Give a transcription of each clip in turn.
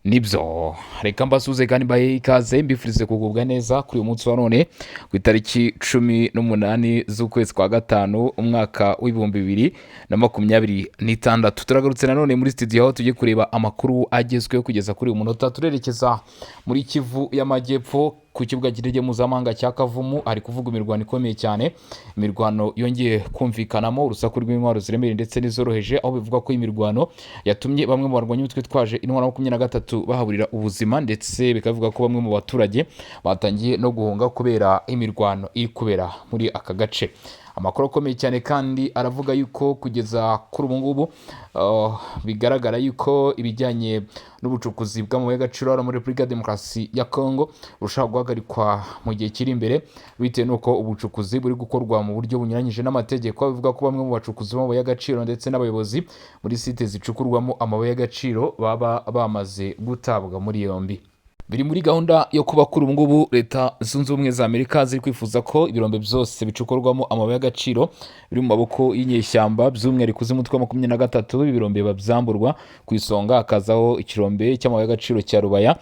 Nibyo, reka mbasuze kandi mbahe ikaze, mbifurize kugubwa neza kuri uyu munsi wa none, ku itariki 18 z'ukwezi kwa gatanu, umwaka w'2026. Turagarutse nanone muri studio, aho tugiye kureba amakuru agezweho kugeza kuri uyu munota. Turerekeza muri Kivu y'Amajyepfo, ku kibuga cy'indege mpuzamahanga cya Kavumu hari kuvugwa imirwano ikomeye cyane, imirwano yongeye kumvikanamo urusaku rw'intwaro ziremereye ndetse n'izoroheje, aho bivugwa ko imirwano yatumye bamwe mu barwanyi b'umutwe witwaje intwaro 23 bahaburira ubuzima, ndetse bikavuga ko bamwe mu baturage batangiye no guhunga kubera imirwano iri kubera muri aka gace. Amakuru akomeye cyane kandi aravuga yuko kugeza kuri ubu ngubu bigaragara yuko ibijyanye n'ubucukuzi bw'amabuye y'agaciro hano muri Repubulika ya Demokarasi ya Kongo bushobora guhagarikwa mu gihe kiri imbere, bitewe n'uko ubucukuzi buri gukorwa mu buryo bunyuranyije n'amategeko. Bivuga ko bamwe mu bacukuzi b'amabuye y'agaciro ndetse n'abayobozi muri site zicukurwamo amabuye y'agaciro baba bamaze gutabwa muri yombi. Biri muri gahunda yo kuba kuri ubu ngubu Leta Zunze Ubumwe za Amerika ziri kwifuza ko ibirombe byose bicukurwamo amabuye y'agaciro biri mu maboko y'inyeshyamba, by'umwihariko z'umutwe wa 23, ibirombe babyamburwa. Ku isonga hakazaho ikirombe cy'amabuye y'agaciro cya Rubaya,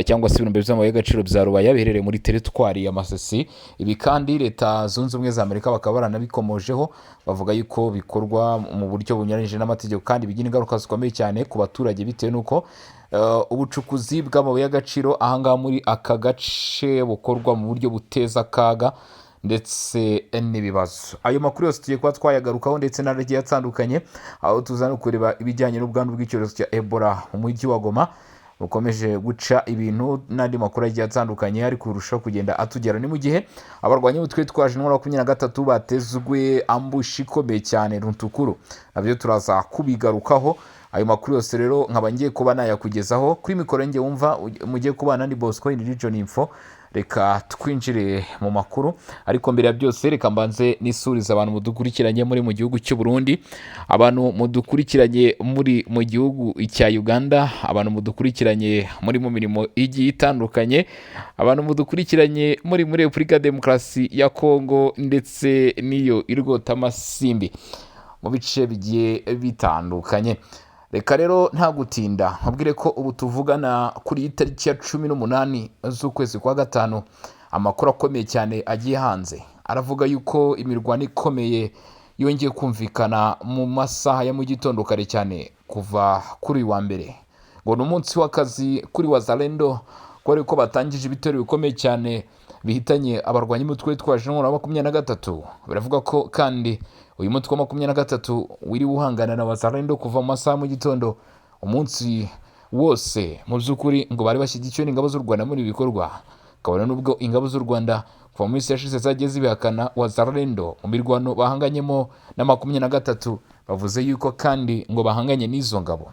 cyangwa se ibirombe by'amabuye y'agaciro bya Rubaya biherereye muri teritwari ya Masisi. Ibi kandi Leta Zunze Ubumwe za Amerika bakaba baranabikomojeho, bavuga yuko bikorwa mu buryo bunyuranyije n'amategeko kandi bigira ingaruka zikomeye cyane ku baturage, bitewe n'uko ubucukuzi bw'amabuye y'agaciro ahangaha muri aka gace bukorwa mu buryo buteza akaga ndetse n'ibibazo. Ayo makuru yose tugiye kuba twayagarukaho ndetse n'andi agiye atandukanye, aho tuza no kureba ibijyanye n'ubwandu bw'icyorezo cya Ebola mu mujyi wa Goma bukomeje guca ibintu, n'andi makuru agiye atandukanye ari kurushaho kugenda atugera. Ni mu gihe abarwanyi b'umutwe witwaje intwaro 23 batezwe ambush ikomeye cyane Runtukuru, nabyo turaza kubigarukaho. Ayo makuru yose rero nkaba ngiye kuba nayakugezaho kuri mikoro. Njye wumva mugiye kubana ni Bosco in Region Info. Reka twinjire mu makuru, ariko mbere ya byose reka mbanze nisurize abantu mudukurikiranye muri mu gihugu cy'u Burundi, abantu mudukurikiranye muri mu gihugu cya Uganda, abantu mudukurikiranye muri mu mirimo igiye itandukanye, abantu mudukurikiranye muri muri Repubulika ya Demokarasi ya Kongo ndetse n'iyo irwotamasimbi mu bice bigiye bitandukanye. Reka rero nta gutinda nkubwire ko ubu tuvugana kuri iyi tariki ya 18 z'ukwezi kwa gatanu, amakuru akomeye cyane agiye hanze aravuga yuko imirwano ikomeye yongeye kumvikana mu masaha ya mu gitondo kare cyane kuva kuri uyu wa mbere. Ngo ni umunsi w'akazi kuri Wazalendo, kubera ko batangije ibitero bikomeye cyane bihitanye abarwanyi b'umutwe witwaje intwaro wa 23. Biravuga ko kandi uyu mutwe wa 23 wiriwe uhangana na Wazalendo kuva mu masaha mu gitondo umunsi wose. Mu by'ukuri ngo bari bashyigikiwe n'ingabo z'u Rwanda muri ibi bikorwa, kabone n'ubwo ingabo z'u Rwanda kuva mu minsi yashize zagiye zibihakana. Wazalendo mu mirwano bahanganyemo na 23 bavuze yuko kandi ngo bahanganye n'izo ngabo.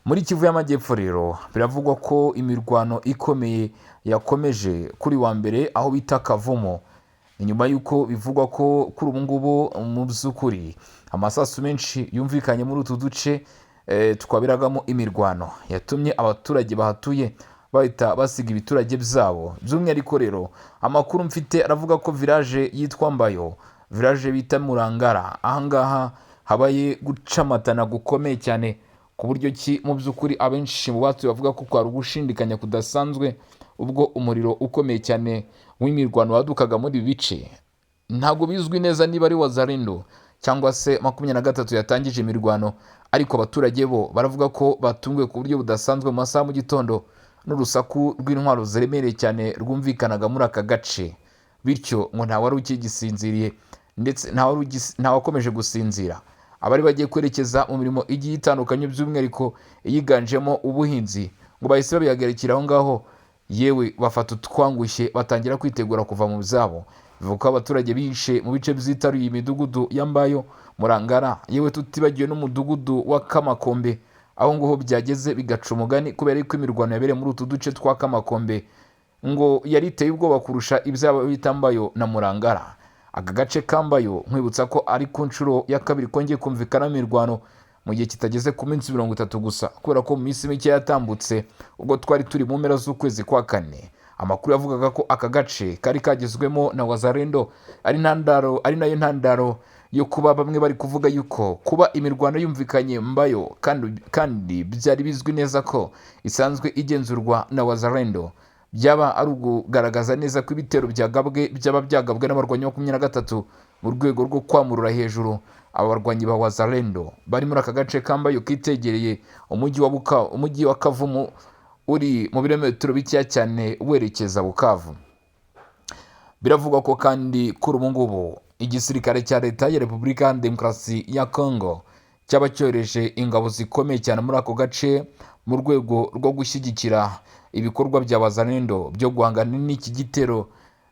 Muri Kivu y'Amajyepfo rero biravugwa ko imirwano ikomeye yakomeje kuri wa mbere aho bita Kavumo. Ni nyuma y'uko bivugwa ko kuri ubu ngubu mu by'ukuri amasasu menshi yumvikanye muri utu duce twaberagamo imirwano, yatumye abaturage bahatuye bahita basiga ibiturage byabo. By'umwihariko rero amakuru mfite aravuga ko village yitwa Mbayo, village bita Murangara, ahangaha habaye gucamatana gukomeye cyane, ku buryo ki mu by'ukuri abenshi mu batuye bavuga ko kwari ugushindikanya kudasanzwe ubwo umuriro ukomeye cyane w'imirwano wadukaga muri ibi bice. Ntabwo bizwi neza niba ari Wazalendo cyangwa se 23 yatangije imirwano, ariko abaturage bo baravuga ko batunguwe ku buryo budasanzwe mu masaha mu gitondo n'urusaku rw'intwaro ziremereye cyane rwumvikanaga muri aka gace. Bityo ngo nta wari ukigisinziriye ndetse nta wakomeje gusinzira. Abari bagiye kwerekeza mu mirimo igiye itandukanye, by'umwihariko iyiganjemo ubuhinzi, ngo bahise babihagarikira aho ngaho, yewe bafata utwangushye batangira kwitegura kuva mu byabo. Bivuga ko abaturage bihishe mu bice byitaruye imidugudu ya Mbayo, Murangara, yewe tutibagiwe n'umudugudu wa Kamakombe, aho ngaho byageze bigaca umugani, kubera ko imirwano yabereye muri utu duce twa Kamakombe ngo yari iteye ubwoba kurusha ibyaba bita Mbayo na Murangara. Aka gace ka Mbayo, nkwibutsa ko ari ku nshuro ya kabiri kongeye kumvikana imirwano mu gihe kitageze ku minsi 30 gusa, kubera ko mu minsi mike yatambutse, ubwo twari turi mu mpera z'ukwezi kwa kane, amakuru yavugaga ko aka gace kari kagezwemo na Wazalendo, ari ntandaro, ari nayo ntandaro. yo kuba bamwe bari kuvuga yuko kuba imirwano yumvikanye Mbayo kandi byari bizwi neza ko isanzwe igenzurwa na Wazalendo, byaba ari ukugaragaza neza ko ibitero byagabwe byaba byagabwe n'abarwanyi 23 mu rwego rwo kwamurura hejuru aba barwanyi ba Wazalendo bari muri aka gace ka Mbayo kitegereye umujyi wa Kavumu uri mu birometero bikeya cyane werekeza Bukavu. Biravugwa ko kandi kuri ubu ngubu igisirikare cya Leta ya Repubulika ya Demokarasi ya Congo cyaba cyohereje ingabo zikomeye cyane muri ako gace mu rwego rwo gushyigikira ibikorwa bya Wazalendo byo guhangana n'iki gitero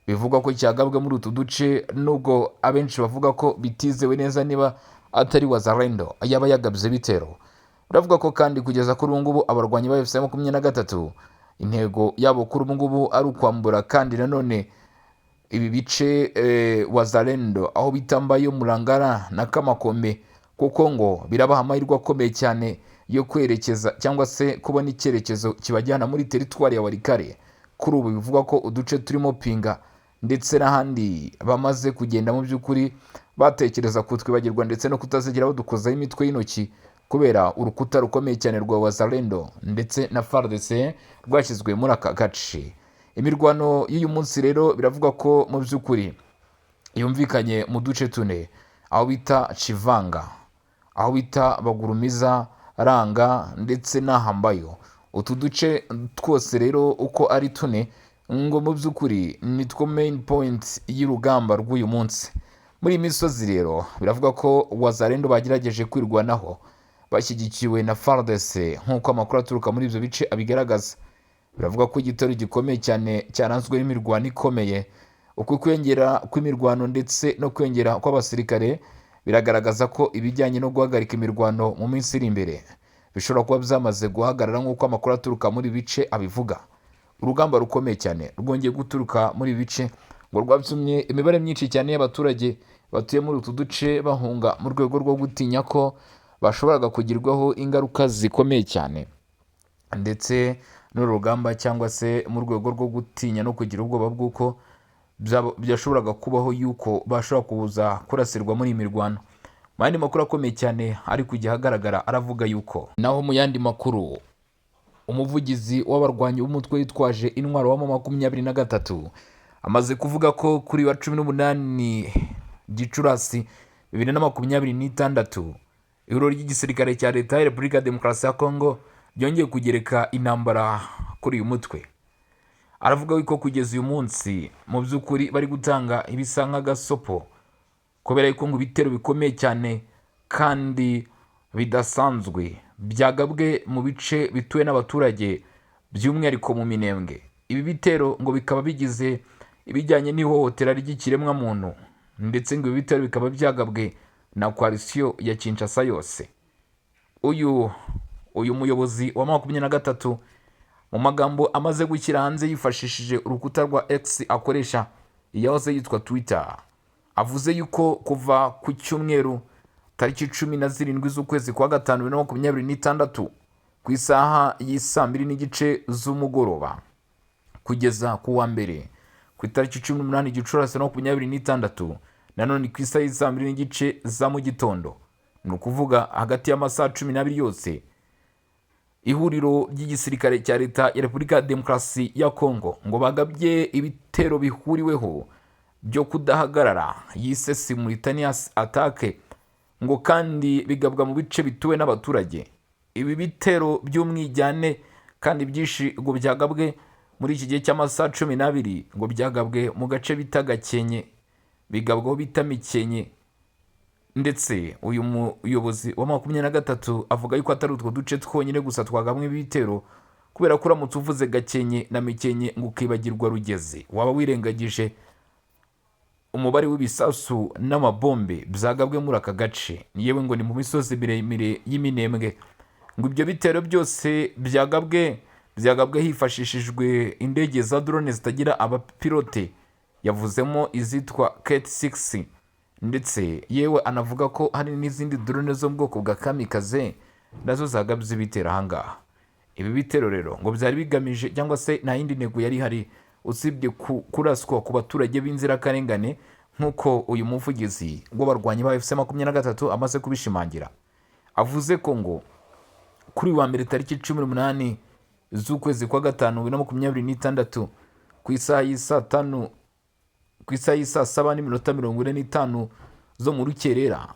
bivugwa ko cyagabwe muri utu duce, nubwo abenshi bavuga ko bitizewe neza niba atari Wazalendo yaba yagabye ibitero. Biravuga ko kandi kugeza kuri ubu ngubu abarwanyi ba AFC 23 intego yabo kuri ubu ngubu ari ukwambura kandi nanone ibi bice Wazalendo aho bita Mbayo, Murangara na Kamakombe, kuko ngo birabaha amahirwe akomeye cyane yo kwerekeza cyangwa se kubona icyerekezo kibajyana muri teritwari ya Walikale. Kuri ubu bivugwa ko uduce turimo Pinga ndetse n'ahandi bamaze kugenda mu by'ukuri batekereza kutwibagirwa ndetse no kutazigera badukozaho imitwe y'intoki kubera urukuta rukomeye cyane rwa Wazalendo ndetse na FARDC rwashyizwe muri aka gace. Imirwano y'uyu munsi rero biravugwa ko mu by'ukuri yumvikanye mu duce tune, aho bita Chivanga, aho bita Bagurumiza, Ranga ndetse n'Ahambayo. Utu duce twose rero uko ari tune ngo mu by'ukuri nitwo main point y'urugamba rw'uyu munsi. Muri iyi misozi rero biravuga ko Wazalendo bagerageje kwirwanaho bashyigikiwe na FARDC nk'uko amakuru aturuka muri ibyo bice abigaragaza. Biravuga ko igitero gikomeye cyane cyaranzwe n'imirwano ikomeye. Uku kwiyongera kw'imirwano ndetse no kwiyongera kw'abasirikare biragaragaza ko ibijyanye no guhagarika imirwano mu minsi iri imbere bishobora kuba byamaze guhagarara nk'uko amakuru aturuka muri ibi bice abivuga. Urugamba rukomeye cyane rwongeye guturuka muri ibi bice ngo rwatumye imibare myinshi cyane y'abaturage batuye muri utu duce bahunga mu rwego rwo gutinya ko bashoboraga kugirwaho ingaruka zikomeye cyane ndetse n'uru rugamba, cyangwa se mu rwego rwo gutinya no kugira ubwoba bw'uko byashoboraga kubaho yuko bashobora kuza kurasirwa muri iyi mirwano. Mu yandi makuru akomeye cyane ari kujya ahagaragara aravuga yuko naho mu yandi makuru umuvugizi w'abarwanyi b'umutwe witwaje intwaro wa 23 amaze kuvuga ko kuri wa 18 Gicurasi 2026 ihuriro ry'igisirikare cya Leta ya Repubulika ya Demokarasi ya Kongo ryongeye kugereka intambara kuri uyu mutwe. Aravuga yuko kugeza uyu munsi mu by'ukuri bari gutanga ibisa nk'agasopo kubera yuko ngo ibitero bikomeye cyane kandi bidasanzwe byagabwe mu bice bituwe n'abaturage, by'umwihariko mu Minembwe. Ibi bitero ngo bikaba bigize ibijyanye n'ihohotera ry'ikiremwamuntu, ndetse ngo ibi bitero bikaba byagabwe na coalition ya Kinshasa yose. Uyu muyobozi wa 23 mu magambo amaze gushyira hanze yifashishije urukuta rwa X akoresha iyahoze yitwa Twitter, avuze yuko kuva ku cyumweru tariki 17 z'ukwezi kwa gatanu 2026 ku isaha y'isaa 2:30 z'umugoroba kugeza ku wa mbere ku itariki 18 Gicurasi 2026 nanone ku isaha y'isaa 2:30 za mu gitondo, ni ukuvuga hagati y'amasaha 12 yose, ihuriro ry'igisirikare cya Leta ya Repubulika ya Demokarasi ya Kongo ngo bagabye ibitero bihuriweho byo kudahagarara yise simultaneous attack, ngo kandi bigabwa mu bice bituwe n'abaturage. Ibi bitero by'umwijyane kandi byinshi ngo byagabwe muri iki gihe cy'amasaha 12, ngo byagabwe mu gace bita Gakenke, bigabwaho bita Mikenke. Ndetse uyu muyobozi wa 23 avuga yuko atari utwo duce twonyine gusa twagabwe ibitero, kubera ko uramutse uvuze Gakenke na Mikenke ngo ukibagirwa Rugezi waba wirengagije umubare w'ibisasu n'amabombe byagabwe muri aka gace, yewe ngo ni mu misozi miremire y'Iminembwe. Ngo ibyo bitero byose byagabwe hifashishijwe indege za drone zitagira abapilote, yavuzemo izitwa Kate 6, ndetse yewe anavuga ko hari n'izindi drone zo mu bwoko bwa kamikaze nazo zagabye ibitero ahangaha. Ibi bitero rero ngo byari bigamije cyangwa se nta yindi ntego yari ihari usibye kuraswa ku baturage b'inzirakarengane. Nk'uko uyu muvugizi w'abarwanyi ba AFC 23 amaze kubishimangira, avuze ko ngo kuri uyu wa mbere tariki 18 z'ukwezi kwa gatanu 2026, ku isaha y'isaa tanu, ku isaha y'isaa 7:45 zo mu rukerera,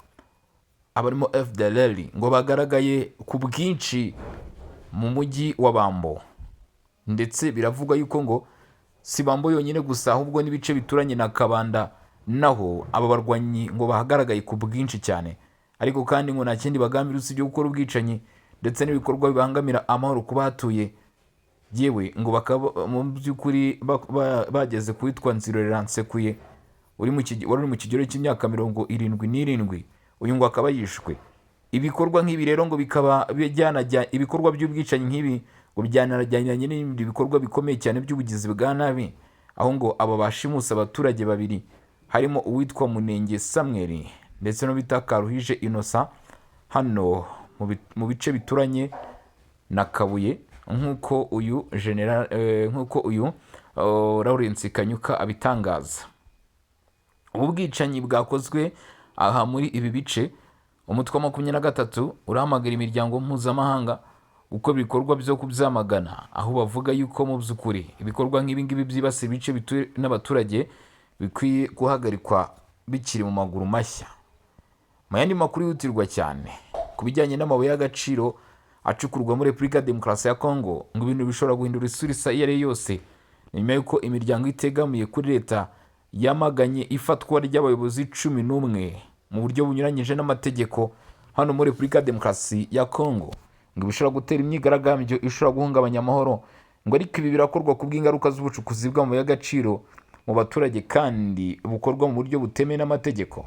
abarimo FDLR ngo bagaragaye ku bwinshi mu mujyi wa Bambo. Ndetse biravugwa yuko ngo si Bambo yonyine gusa, ahubwo n'ibice bituranye na Kabanda naho aba barwanyi ngo bahagaragaye ku bwinshi cyane. Ariko kandi ngo nta kindi bagambira usibye gukora ubwicanyi ndetse n'ibikorwa bibangamira amahoro ku bahatuye. Yewe, ngo bakaba mu by'ukuri bageze ku witwa Nzirorera Nsekuye wari uri mu kigero cy'imyaka 77. Uyu ngo akaba yishwe. Ibikorwa nk'ibi rero ngo bikaba byanajya, ibikorwa by'ubwicanyi nk'ibi ngo byanajyanye n'ibindi bikorwa bikomeye cyane by'ubugizi bwa nabi, aho ngo aba bashimusa abaturage babiri, harimo uwitwa Munenge Samuel ndetse n'uwo bita Karuhije Innocent, hano mu bice bituranye na Kabuye, nk'uko uyu general nk'uko uyu Lawrence Kanyuka abitangaza. Ubu bwicanyi bwakozwe aha muri ibi bice, umutwe wa 23 urahamagara imiryango mpuzamahanga gukora ibikorwa byo kubyamagana, aho bavuga yuko mu by'ukuri ibikorwa nk'ibi ngibi byibasira ibice bituwe n'abaturage bikwiye guhagarikwa bikiri mu maguru mashya. Mu yandi makuru yihutirwa cyane ku bijyanye n'amabuye y'agaciro acukurwa muri Repubulika ya Demokarasi ya Kongo, ngo ibintu bishobora guhindura isura isa iyo ari yo yose nyuma y'uko imiryango itegamiye kuri leta yamaganye ifatwa ry'abayobozi 11 mu buryo bunyuranyije n'amategeko hano muri Repubulika ya Demokarasi ya Kongo. Ngo bishobora gutera imyigaragambyo ishobora guhungabanya amahoro. Ngo ariko ibi birakorwa ku bw'ingaruka z'ubucukuzi bw'amabuye y'agaciro mu baturage kandi bukorwa mu buryo butemewe n'amategeko.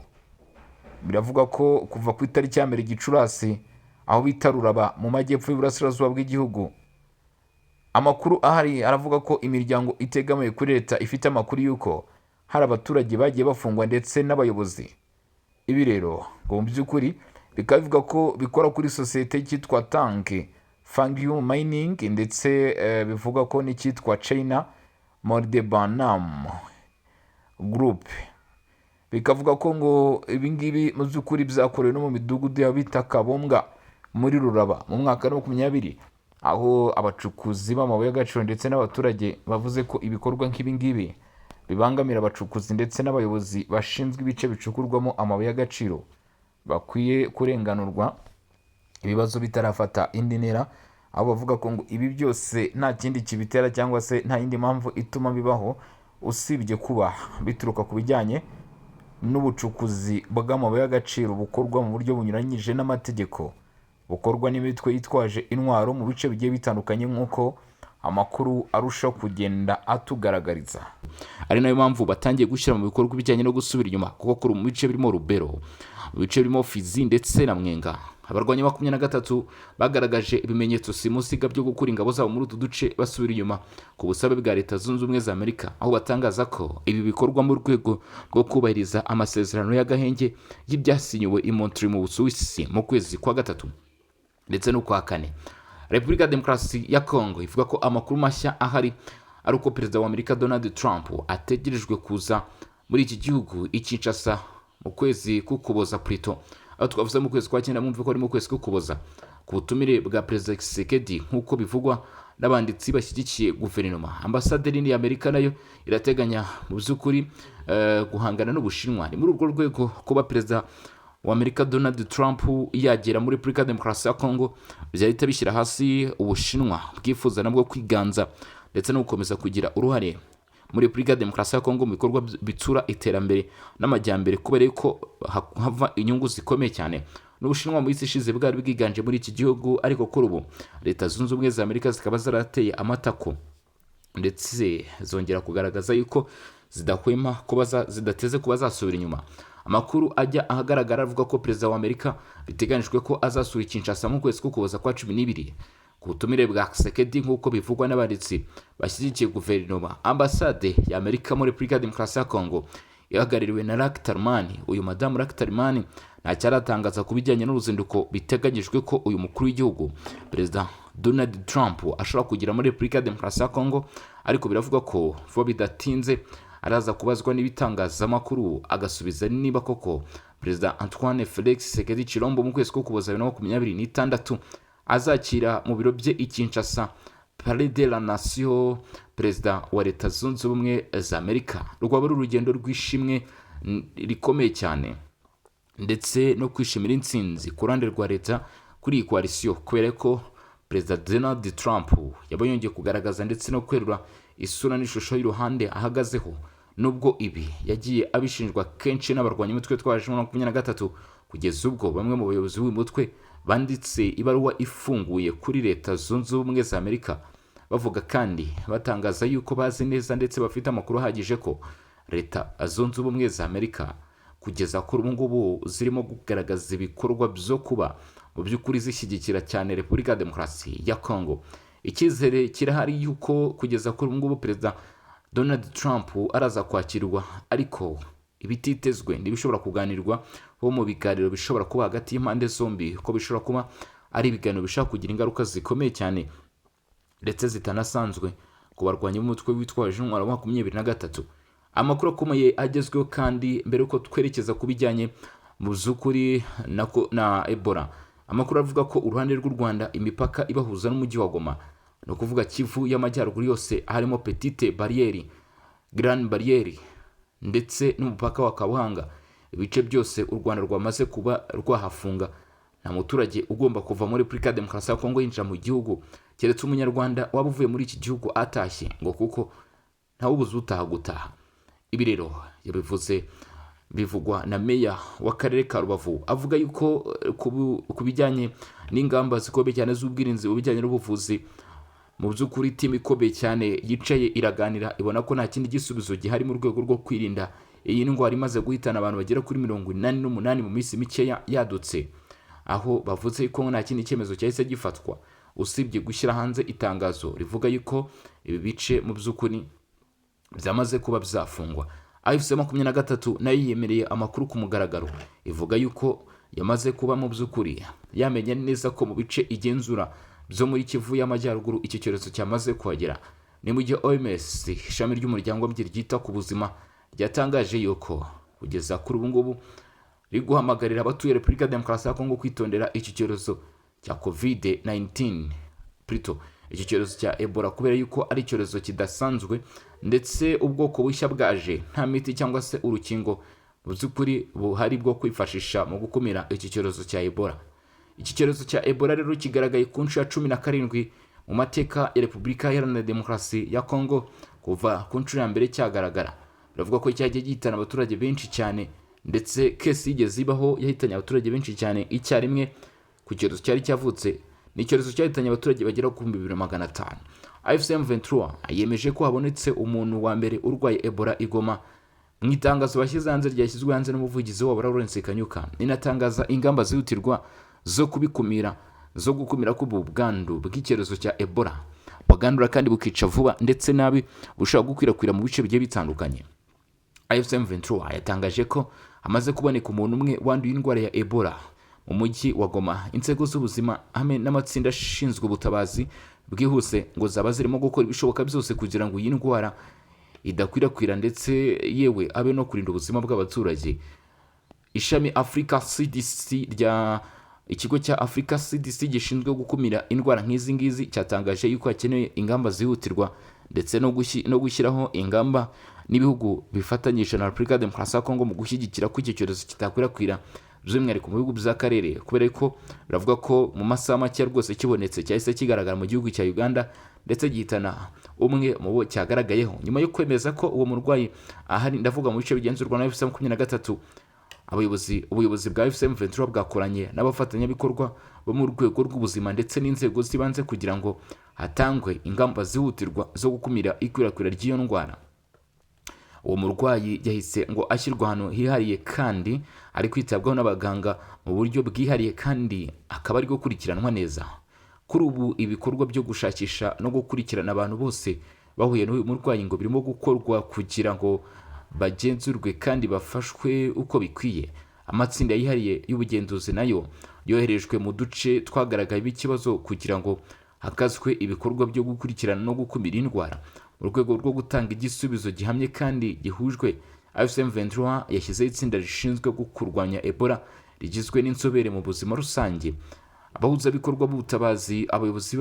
Biravuga ko kuva ku itariki ya 1 Gicurasi, aho bita Ruraba mu majyepfo y'uburasirazuba bw'igihugu, amakuru ahari aravuga ko imiryango itegamiye kuri leta ifite amakuru y'uko hari abaturage bagiye bafungwa ndetse n'abayobozi. Ibi rero ngo mu by'ukuri bikaba bivuga ko bikora kuri sosiyete cyitwa Tank Fangyu Mining, ndetse bivuga ko n'icyitwa China Moldebanam Group. Bikavuga ko ngo ibi ngibi mu by'ukuri byakorewe no mu midugudu ya bita Kabombwa muri Ruraba mu mwaka wa 20, aho abacukuzi b'amabuye y'agaciro ndetse n'abaturage bavuze ko ibikorwa nk'ibi ngibi bibangamira abacukuzi ndetse n'abayobozi bashinzwe ibice bicukurwamo amabuye y'agaciro bakwiye kurenganurwa ibibazo bitarafata indi ntera, aho bavuga ko ngo ibi byose nta kindi kibitera cyangwa se nta yindi mpamvu ituma bibaho usibye kuba bituruka ku bijyanye n'ubucukuzi bw'amabuye y'agaciro bukorwa mu buryo bunyuranyije n'amategeko, bukorwa n'imitwe yitwaje intwaro mu bice bigiye bitandukanye, nk'uko amakuru arushaho kugenda atugaragariza. Ari nayo mpamvu batangiye gushyira mu bikorwa ibijyanye no gusubira inyuma, kuko kuri mu bice birimo Rubero, mu bice birimo Fizi ndetse na Mwenga, abarwanyi 23 bagaragaje ibimenyetso simusiga byo gukura ingabo zabo muri utu duce basubira inyuma ku busabe bwa Leta Zunze Ubumwe za Amerika, aho batangaza ko ibi bikorwa mu rwego rwo kubahiriza amasezerano y'agahenge y'ibyasinyiwe i Montreux mu Busuwisi mu kwezi kwa gatatu ndetse n'ukwa kane. Repubulika ya Demokarasi ya Kongo ivuga ko amakuru mashya ahari ari uko Perezida wa Amerika Donald Trump ategerejwe kuza muri iki gihugu i Kinshasa mu kwezi k'Ukuboza, plutôt aho twavuze mu kwezi kwa cyenda, mwumve ko ari mu kwezi k'Ukuboza, ku butumire bwa Perezida Tshisekedi, nk'uko bivugwa n'abanditsi bashyigikiye guverinoma. Ambasade nini ya Amerika nayo irateganya mu by'ukuri guhangana n'Ubushinwa. Ni muri urwo rwego kuba Perezida wa Amerika Donald Trump yagera muri Repubulika ya Demokarasi ya Kongo byahita bishyira hasi Ubushinwa bwifuza nabwo kwiganza ndetse no gukomeza kugira uruhare muri Repubulika ya Demokarasi ya Kongo mu bikorwa bitsura iterambere n'amajyambere, kubera yuko hava inyungu zikomeye cyane. N'Ubushinwa mu minsi ishize bwari bwiganje muri iki gihugu, ariko kuri ubu Leta Zunze Ubumwe za Amerika zikaba zarateye amatako ndetse zongera kugaragaza yuko zidahwema kuba zidateze kuba zasubira inyuma. Amakuru ajya ahagaragara avuga ko Perezida wa Amerika biteganyijwe ko azasura Kinshasa mu kwezi k'Ukuboza kwa 12 ku butumire bwa Tshisekedi, nk'uko bivugwa n'abanditsi bashyigikiye guverinoma. Ambasade ya Amerika muri Repubulika ya Demokarasi ya Kongo ihagarariwe na Luck Tarmani. Uyu madamu Luck Tarmani ntacyaratangaza ku bijyanye n'uruzinduko biteganyijwe ko uyu mukuru w'igihugu Perezida Donald Trump ashobora kugira muri Repubulika ya Demokarasi ya Kongo, ariko biravugwa ko vuba bidatinze Araza kubazwa n'ibitangazamakuru, agasubiza niba koko Perezida Antoine Felix Tshisekedi Chilombo mu kwezi ko Kuboza 2026 azakira mu biro bye i Kinshasa, Palais de la Nation, Perezida wa Leta Zunze Ubumwe za Amerika. Rwaba ari urugendo rw'ishimwe rikomeye cyane ndetse no kwishimira intsinzi ku ruhande rwa leta kuri iyi coalition, kubera ko Perezida Donald Trump yaba yongeye kugaragaza ndetse no kwerura isura n'ishusho y'uruhande ahagazeho, nubwo ibi yagiye abishinjwa kenshi n'abarwanya umutwe twaje 23, kugeza ubwo bamwe mu bayobozi b'uyu mutwe banditse ibaruwa ifunguye kuri Leta Zunze Ubumwe za Amerika, bavuga kandi batangaza yuko bazi neza ndetse bafite amakuru ahagije ko Leta Zunze Ubumwe za Amerika kugeza kuri ubu ngubu zirimo kugaragaza ibikorwa byo kuba mu by'ukuri zishyigikira cyane Repubulika ya Demokarasi ya Congo. Icyizere kirahari yuko kugeza kuri ubu ngubu Perezida Donald Trump araza kwakirwa, ariko ibititezwe ntibishobora kuganirwa ho mu biganiro bishobora kuba hagati y'impande zombi, ko bishobora kuba ari ibiganiro bishobora kugira ingaruka zikomeye cyane ndetse zitanasanzwe ku barwanyi b'umutwe witwaje intwaro 23. Amakuru akomeye agezweho kandi, mbere yuko twerekeza ku bijyanye mu by'ukuri na Ebola, amakuru avuga ko uruhande rw'u Rwanda, imipaka ibahuza n'umujyi wa Goma, ni ukuvuga Kivu y'Amajyaruguru yose, harimo Petite Barrière, Grande Barrière ndetse n'umupaka wa Kabuhanga, ibice byose u Rwanda rwamaze kuba rwahafunga. Nta muturage ugomba kuva muri Repubulika ya Demokarasi ya Kongo yinjira mu gihugu, keretse Umunyarwanda waba uvuye muri iki gihugu atashye, ngo kuko ntawubuze utaha gutaha. Ibi rero yabivuze bivugwa na meya w'akarere ka Rubavu, avuga yuko ku bijyanye n'ingamba zikomeye cyane z'ubwirinzi mu bijyanye n'ubuvuzi, mu by'ukuri team ikomeye cyane yicaye iraganira, ibona ko nta kindi gisubizo gihari mu rwego rwo kwirinda iyi ndwara imaze guhitana abantu bagera kuri 88 mu minsi mikeya yadutse, aho bavuze ko nta kindi cyemezo cyahise gifatwa usibye gushyira hanze itangazo rivuga yuko ibi bice mu by'ukuri byamaze kuba byafungwa. AFC 23 nayo yiyemereye amakuru ku mugaragaro, ivuga yuko yamaze kuba mu by'ukuri yamenya neza ko mu bice igenzura byo muri Kivu y'Amajyaruguru iki cyorezo cyamaze kuhagera. Ni mu gihe OMS, ishami ry'umuryango w'abibumbye ryita ku buzima, ryatangaje yuko kugeza kuri ubu ngubu riri guhamagarira abatuye Repubulika ya Demokarasi ya Kongo kwitondera iki cyorezo cya COVID 19, plutôt iki cyorezo cya Ebola, kubera yuko ari icyorezo kidasanzwe ndetse ubwoko bushya bwaje nta miti cyangwa se urukingo mu by'ukuri buhari bwo kwifashisha mu gukumira iki cyorezo cya Ebola. Iki cyorezo cya Ebola rero kigaragaye ku nshuro ya 17 mu mateka ya Repubulika Iharanira Demokarasi ya Kongo kuva ku nshuro ya mbere cyagaragara. Biravuga ko cyagiye gihitana abaturage benshi cyane, ndetse case yigeze ibaho yahitanye abaturage benshi cyane icyarimwe ku cyorezo cyari cyavutse, ni icyorezo cyahitanye abaturage bagera ku 2500. AFC M23 yemeje ko habonetse umuntu wa mbere urwaye Ebola i Goma mu itangazo bashyize hanze, ryashyizwe hanze n'umuvugizi wabo Lawrence Kanyuka, inatangaza ingamba zihutirwa zo kubikumira, zo gukumira ko ubu bwandu bw'icyorezo cya Ebola bwandura kandi bukica vuba ndetse nabi, bushobora gukwirakwira mu bice bigiye bitandukanye. AFC M23 yatangaje ko hamaze kuboneka umuntu umwe wanduye indwara ya Ebola mu mujyi wa Goma. Inzego z'ubuzima hamwe n'amatsinda ashinzwe ubutabazi bwihuse ngo zaba zirimo gukora ibishoboka byose kugira ngo iyi ndwara idakwirakwira, ndetse yewe abe no kurinda ubuzima bw'abaturage. Ishami Africa CDC rya ikigo cya Africa CDC gishinzwe gukumira indwara nk'izi ngizi cyatangaje yuko hakenewe ingamba zihutirwa ndetse no gushyiraho ingamba n'ibihugu bifatanyije na Repubulika ya Demokarasi ya Kongo mu gushyigikira ko iki cyorezo kitakwirakwira, by'umwihariko mu bihugu by'akarere, kubera ko biravuga ko mu masaha make rwose kibonetse cyahise kigaragara mu gihugu cya Uganda, ndetse gihitana umwe mu bo cyagaragayeho. Nyuma yo kwemeza ko uwo murwayi ahari, ndavuga mu bice bigenzurwa na AFC 23, ubuyobozi bwa AFC M23 bwakoranye n'abafatanyabikorwa bo mu rwego rw'ubuzima ndetse n'inzego z'ibanze kugira ngo hatangwe ingamba zihutirwa zo gukumira ikwirakwira ry'iyo ndwara. Uwo murwayi yahise ngo ashyirwa ahantu hihariye kandi ari kwitabwaho n'abaganga mu buryo bwihariye, kandi akaba ari gukurikiranwa neza. Kuri ubu ibikorwa byo gushakisha no gukurikirana abantu bose bahuye n'uyu murwayi ngo birimo gukorwa kugira ngo bagenzurwe kandi bafashwe uko bikwiye. Amatsinda yihariye y'ubugenzuzi nayo yoherejwe mu duce twagaragayemo ikibazo kugira ngo hakazwe ibikorwa byo gukurikirana no gukumira indwara. Mu rwego rwo gutanga igisubizo gihamye kandi gihujwe, AFC M23 yashyizeho itsinda rishinzwe kurwanya Ebola rigizwe n'inzobere mu buzima rusange, abahuzabikorwa b'ubutabazi, abayobozi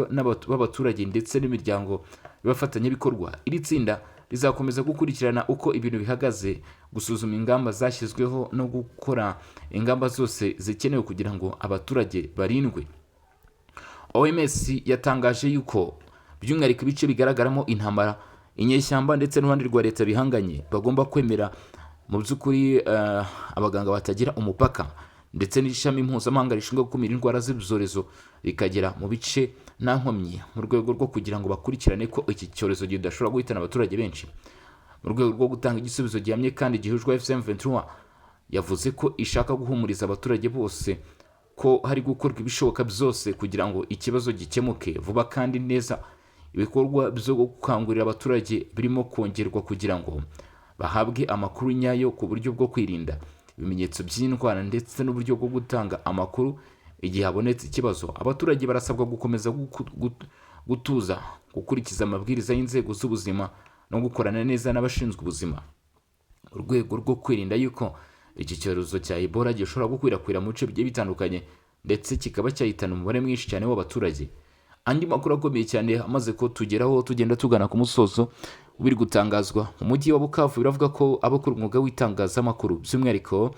b'abaturage ndetse n'imiryango y'abafatanyabikorwa. Iri tsinda rizakomeza gukurikirana uko ibintu bihagaze, gusuzuma ingamba zashyizweho no gukora ingamba zose zikenewe kugira ngo abaturage barindwe. OMS yatangaje yuko by'umwihariko ibice bigaragaramo intambara, inyeshyamba ndetse n'uruhande rwa leta bihanganye bagomba kwemera mu by'ukuri abaganga batagira umupaka ndetse n'ishami mpuzamahanga rishinzwe gukumira indwara z'ibyorezo rikagera mu bice nta nkomyi, mu rwego rwo kugira ngo bakurikirane ko iki cyorezo kidashobora guhitana abaturage benshi. Mu rwego rwo gutanga igisubizo gihamye kandi gihujwe, AFC M23 yavuze ko ishaka guhumuriza abaturage bose ko hari gukorwa ibishoboka byose kugira ngo ikibazo gikemuke vuba kandi neza. Ibikorwa byo gukangurira abaturage birimo kongerwa kugira ngo bahabwe amakuru nyayo ku buryo bwo kwirinda, ibimenyetso by'indwara ndetse n'uburyo bwo gutanga amakuru igihe habonetse ikibazo. Abaturage barasabwa gukomeza gutuza, gukurikiza amabwiriza y'inzego z'ubuzima no gukorana neza n'abashinzwe ubuzima, mu rwego rwo kwirinda yuko iki cyorezo cya Ebola gishobora gukwirakwira mu bice bigiye bitandukanye ndetse kikaba cyahitana umubare mwinshi cyane w'abaturage. Andi makuru akomeye cyane amaze ko tugeraho, tugenda tugana ku musozo, biri gutangazwa mu mujyi wa Bukavu, biravuga ko abakora umwuga w'itangazamakuru, by'umwihariko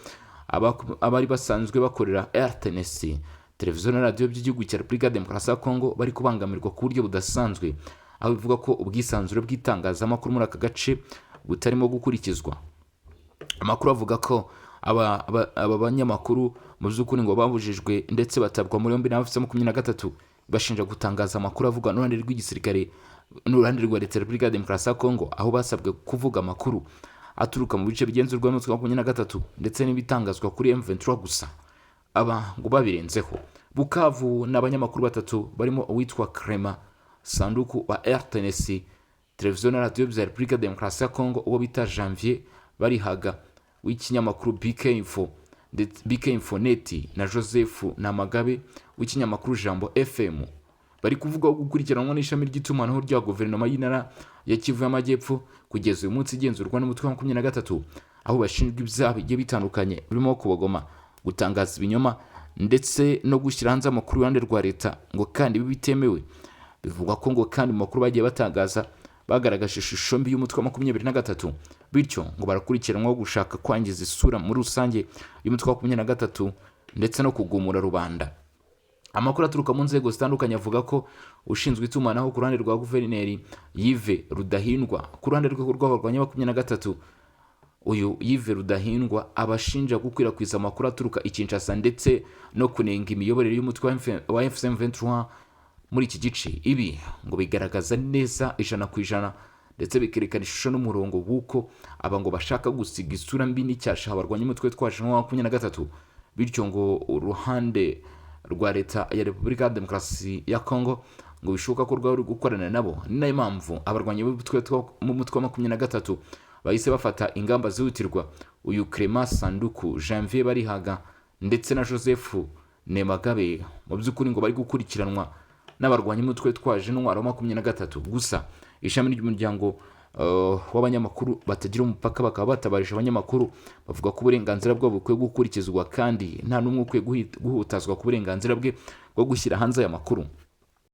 abari basanzwe bakorera RTNC, televiziyo na radiyo by'igihugu cya Repubulika ya Demokarasi ya Kongo, bari kubangamirwa ku buryo budasanzwe, aho bivuga ko ubwisanzure bw'itangazamakuru muri aka gace butarimo gukurikizwa. Amakuru avuga ko aba banyamakuru mu by'ukuri ngo babujijwe ndetse batabwa muri yombi n'abafite 23, bashinja gutangaza amakuru avugwa n'uruhande rw'igisirikare n'uruhande rwa leta ya Repubulika ya Demokarasi ya Kongo, aho basabwe kuvuga amakuru aturuka mu bice bigenzurwa n'umutwe wa 23 ndetse n'ibitangazwa kuri M23 gusa. Aba ngo babirenzeho. Bukavu ni abanyamakuru batatu barimo uwitwa Clement Sanduku wa RTNC, televiziyo na radiyo bya Repubulika ya Demokarasi ya Kongo, uwo bita Janvier Barihaga w'ikinyamakuru BK Info ndetse BK Info Net na Joseph Namagabe w'ikinyamakuru Jambo FM, bari kuvugwaho gukurikiranwa n'ishami ry'itumanaho rya guverinoma y'intara ya Kivu y'Amajyepfo, kugeza uyu munsi igenzurwa n'umutwe wa 23, aho bashinjwa ibyaha bigiye bitandukanye birimo kubogoma, gutangaza ibinyoma ndetse no gushyira hanze amakuru iruhande rwa leta, ngo kandi ibi bitemewe. Bivugwa ko ngo kandi mu makuru bagiye batangaza bagaragaje ishusho mbi y'umutwe wa 23, bityo ngo barakurikiranwaho gushaka kwangiza isura muri rusange y'umutwe wa 23 ndetse no kugumura rubanda. Amakuru aturuka mu nzego zitandukanye avuga ko ushinzwe itumanaho ku ruhande rwa guverineri Yves Rudahindwa, ku ruhande rwe rw'abarwanya 23, uyu Yves Rudahindwa abashinja gukwirakwiza amakuru aturuka i Kinshasa ndetse no kunenga imiyoborere y'umutwe wa AFC M23 muri iki gice. Ibi ngo bigaragaza neza 100% ndetse bikerekana ishusho n'umurongo w'uko aba ngo bashaka gusiga isura mbi n'icyasha abarwanya umutwe witwaje wa 23, bityo ngo uruhande rwa leta ya Repubulika ya Demokarasi ya Kongo ngo bishoboka ko rwaba ruri gukorana nabo. Ni nayo mpamvu abarwanyi b'umutwe wa 23 bahise bafata ingamba zihutirwa. Uyu Clement Sanduku, Janvier Barihaga ndetse na Joseph Nemagabe mu by'ukuri ngo bari gukurikiranwa n'abarwanyi b'umutwe witwaje intwaro wa 23. Gusa ishami ry'umuryango w'abanyamakuru batagira umupaka bakaba batabarije abanyamakuru, bavuga ko uburenganzira bwabo bukwiye gukurikizwa kandi nta n'umwe ukwiye guhutazwa ku burenganzira bwe bwo gushyira hanze aya makuru.